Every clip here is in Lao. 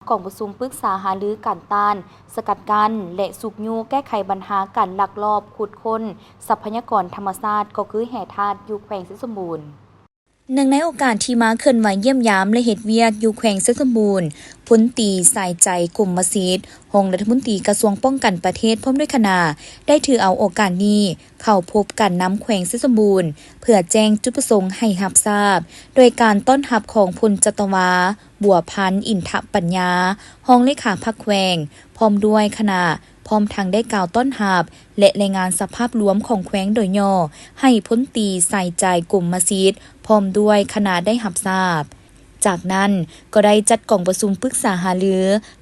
ກອງປະຊຸມປຶກສາຫາລືການຕ້ານ, ສະກັດກັ້ນ ແລະ ຊຸກຍູ້ແກ້ໄຂບັນຫາການລັກລອບຂຸດຄົ້ນຊັບພະຍາກອນທຳມະຊາດ ກໍຄືແຮ່ທາດ ຢູ່ແຂວງໄຊສົມບູນ. ເນື່ອງໃນໂອກາດທີ່ມາເຄື່ອນໄຫວຢ້ຽມຢາມ ແລະ ເຮັດວຽກຢູ່ແຂວງໄຊສົມບູນ, ພົນຕີ ສາຍໃຈ ກົມມະສິດ ຮອງລັດຖະມົນຕີກະຊວງປ້ອງກັນປະເທດ ພ້ອມດ້ວຍຄະນະ ໄດ້ຖືເອົາໂອກາດນີ້ເຂົ້າພົບການນຳແຂວງໄຊສົມບູນ ເພື່ອແຈ້ງຈຸດປະສົງໃຫ້ຮັບຊາບ ໂດຍການຕ້ອນຮັບຂອງພົນຈັດຕະວາ ບົວພັນ ອິນທະປັນຍາ ຮອງເລຂາພັກແຂວງ ພ້ອມດ້ວຍຄະນະ, ພ້ອມທັງໄດ້ກ່າວຕ້ອນຮັບ ແລະ ລາຍງານສະພາບລວມຂອງແຂວງໂດຍຫຍໍ້ ໃຫ້ພົນຕີ ສາຍໃຈ ກົມມະສິດ ພ້ອມດ້ວຍຄະນະໄດ້ຮັບຊາບ. ຈາກນັ້ນກໍໄດ້ຈັດກອງປະຊຸມປຶກສາຫາລື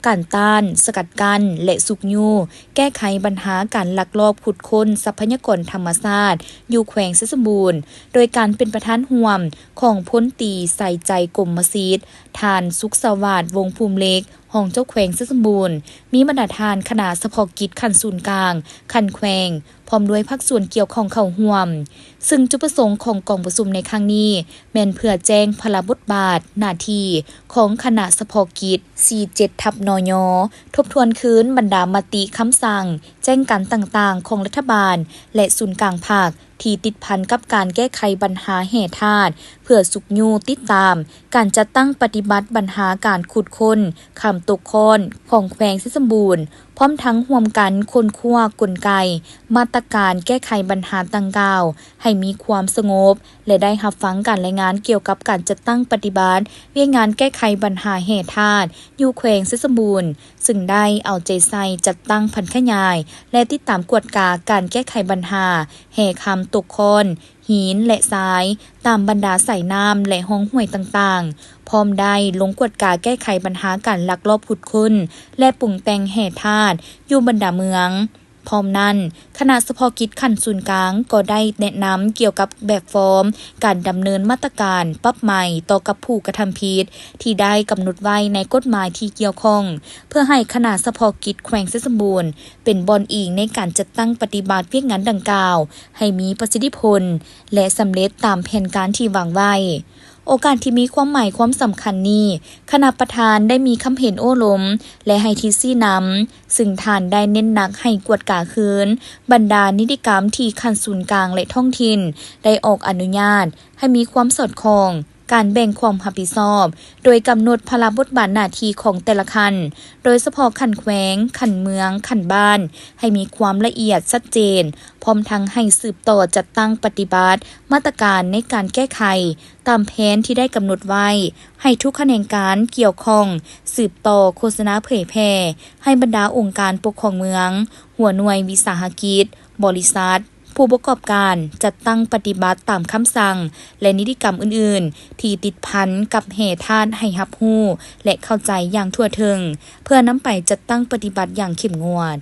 ການຕ້ານ, ສະກັດກັ້ນ ແລະ ຊຸກຍູ້ແກ້ໄຂບັນຫາການລັກລອບຂຸດຄົ້ນຊັບພະຍາກອນທຳມະຊາດ ຢູ່ແຂວງໄຊສົມບູນ ໂດຍການເປັນປະທານຮ່ວມຂອງພົນຕີ ສາຍໃຈ ກົມມະສິດ, ທ່ານ ສຸກສະຫວາດ ວົງພູມເລັກ ຮອງເຈົ້າແຂວງໄຊສົມບູນ, ມີບັນດາທ່ານຄະນະສະເພາະກິດຂັ້ນສູນກາງ, ຂັ້ນແຂວງ, ພ້ອມດ້ວຍພາກສ່ວນກ່ຽວຂ້ອງເຂົ້າຮ່ວມ. ຊຶ່ງຈຸດປະສົງຂອງກອງປະຊຸມໃນຄັ້ງນີ້ ແມ່ນເພື່ອແຈ້ງພາລະບົດບາດໜ້າທີ່ຂອງຄະນະສະເພາະກິດ ສີ່ເຈັດ ທັບ ນຍ, ທົບທວນຄືນບັນດາມະຕິ, ຄຳສັ່ງ, ແຈ້ງການຕ່າງໆຂອງລັດຖະບານ ແລະ ສູນກາງພັກ ທີ່ຕິດພັນກັບການແກ້ໄຂບັນຫາແຮ່ທາດ ເພື່ອຊຸກຍູ້ຕິດຕາມການຈັດຕັ້ງປະຕິບັດບັນຫາການຂຸດຄົ້ນຄຳຕົກຄ້ອນຂອງແຂວງໄຊສົມບູນ, ພ້ອມທັງຮ່ວມກັນຄົ້ນຄວ້າກົນໄກ, ມາດຕະການແກ້ໄຂບັນຫາດັ່ງກ່າວໃຫ້ມີຄວາມສະຫງົບ ແລະ ໄດ້ຮັບຟັງການລາຍງານກ່ຽວກັບການຈັດຕັ້ງປະຕິບັດວຽກງານແກ້ໄຂບັນຫາແຮ່ທາດຢູ່ແຂວງໄຊສົມບູນ, ຊຶ່ງໄດ້ເອົາໃຈໃສ່ຈັດຕັ້ງຜັນຂະຫຍາຍ ແລະ ຕິດຕາມກວດກາການແກ້ໄຂບັນຫາແຮ່ຄຳຕົກຄ້ອນ ຫີນ ແລະ ຊາຍ ຕາມບັນດາສາຍນ້ຳ ແລະ ຮ່ອງຫ້ວຍຕ່າງໆ, ພ້ອມໄດ້ລົງກວດກາແກ້ໄຂບັນຫາການລັກລອບຂຸດຄົ້ນ ແລະ ປຸງແຕ່ງແຮ່ທາດຢູ່ບັນດາເມືອງ. ພ້ອມນັ້ນ, ຄະນະສະເພາະກິດຂັ້ນສູນກາງກໍໄດ້ແນະນຳກ່ຽວກັບແບບຟອມການດຳເນີນມາດຕະການປັບໃໝຕໍ່ກັບຜູ້ກະທຳຜິດທີ່ໄດ້ກຳນົດໄວ້ໃນກົດໝາຍທີ່ກ່ຽວຂ້ອງ, ເພື່ອໃຫ້ຄະນະສະເພາະກິດແຂວງໄຊສົມບູນ ເປັນບ່ອນອີງໃນການຈັດຕັ້ງປະຕິບັດວຽກງານດັ່ງກ່າວໃຫ້ມີປະສິດທິຜົນ ແລະ ສຳເລັດຕາມແຜນການທີ່ວາງໄວ້. ໂອກາດທີ່ມີຄວາມໝາຍຄວາມສຳຄັນນີ້, ຄະນະປະທານໄດ້ມີຄຳເຫັນໂອ້ລົມ ແລະ ໃຫ້ທິດຊີ້ນຳ, ຊຶ່ງທ່ານໄດ້ເນັ້ນໜັກໃຫ້ກວດກາຄືນບັນດານິຕິກຳທີ່ຂັ້ນສູນກາງ ແລະ ທ້ອງຖິ່ນໄດ້ອອກອະນຸຍາດໃຫ້ມີຄວາມສອດຄ່ອງ, ການແບ່ງຄວາມຮັບຜິດຊອບ ໂດຍກຳນົດພາລະບົດບາດໜ້າທີ່ຂອງແຕ່ລະຂັ້ນ, ໂດຍສະເພາະຂັ້ນແຂວງ, ຂັ້ນເມືອງ, ຂັ້ນບ້ານ, ໃຫ້ມີຄວາມລະອຽດຊັດເຈນ, ພ້ອມທັງໃຫ້ສືບຕໍ່ຈັດຕັ້ງປະຕິບັດມາດຕະການໃນການແກ້ໄຂຕາມແຜນທີ່ໄດ້ກຳນົດໄວ້, ໃຫ້ທຸກຂະແໜງການກ່ຽວຂ້ອງສືບຕໍ່ໂຄສະນາເຜີຍແຜ່ໃຫ້ບັນດາອົງການປົກຄອງເມືອງ, ຫົວໜ່ວຍວິສາຫະກິດ, ບໍລິສັດ, ຜູ້ປະກອບການ ຈັດຕັ້ງປະຕິບັດຕາມຄຳສັ່ງ ແລະ ນິຕິກຳອື່ນໆ ທີ່ຕິດພັນກັບແຮ່ທາດໃຫ້ຮັບຮູ້ ແລະ ເຂົ້າໃຈຢ່າງທົ່ວເຖິງ, ເພື່ອນຳໄປຈັດຕັ້ງປະຕິບັດຢ່າງເຂັ້ມງວດ.